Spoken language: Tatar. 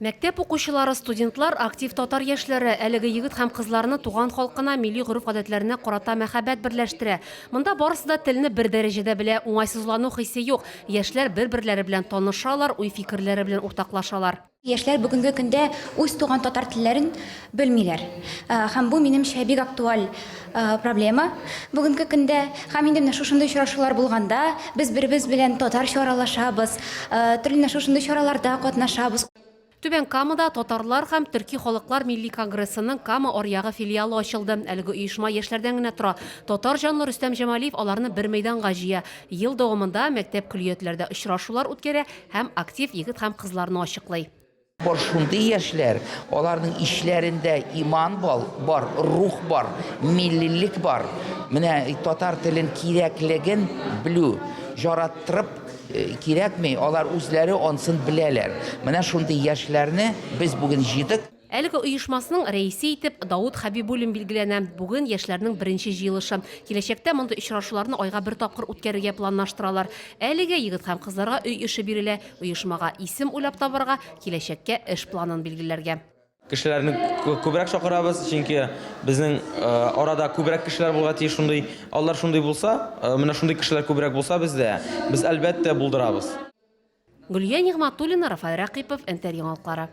Мәктәп укучылары, студентлар, актив татар яшьләре, әлеге егет һәм кызларны туган халкына, милли гореф-гадәтләренә карата мәхәббәт берләштерә. Монда барысы да телне бер дәрәҗәдә белә, уңайсызлану хисе юк. Яшьләр бер-берләре белән танышалар, уй-фикерләре белән уртаклашалар. Яшьләр бүгенге көндә үз туган татар телләрен белмиләр. Һәм бу, минемчә, бик актуаль проблема бүгенге көндә. Һәм инде менә шушындый очрашулар булганда, без беребез белән татарча аралашабыз, төрле менә шушындый чараларда катнашабыз. Түбән Камада Татарлар һәм төрки халыклар милли конгрессының Кама аръягы филиалы ачылды. Әлеге оешма яшьләрдән генә тора. Татар җанлы Рөстәм Җамалиев аларны бер мәйданга җыя. Ел дәвамында мәктәп-көллиятләрдә очрашулар үткәрә һәм актив егет һәм кызларны ачыклый. Бар шундый яшьләр, аларның ичләрендә иман бар, рух бар, миллилек бар. Менә татар телен кирәклеген белү, жараттырып кирәкми, алар үзләре ансын беләләр. Менә шундый яшьләрне без бүген җыйдык. Әлеге оешмасының рәисе итеп Даут Хәбибуллин билгеләнә. Бүген яшьләрнең беренче җыелышы. Киләчәктә мондый очрашуларны айга бер тапкыр үткәрергә планлаштыралар. Әлегә егет һәм кызларга өй эше бирелә, оешмага исем уйлап табарга, киләчәккә эш планын билгеләргә. Кешеләрне күбрәк чакырабыз, чөнки безнең арада күбрәк кешеләр булырга тиеш шундый. Алар шундый булса, менә шундый кешеләр күбрәк булса бездә, без әлбәттә булдырабыз. Гөлия Нигъмәтуллина, Рафаэль Рәкыйпов, НТР Яңалыклары.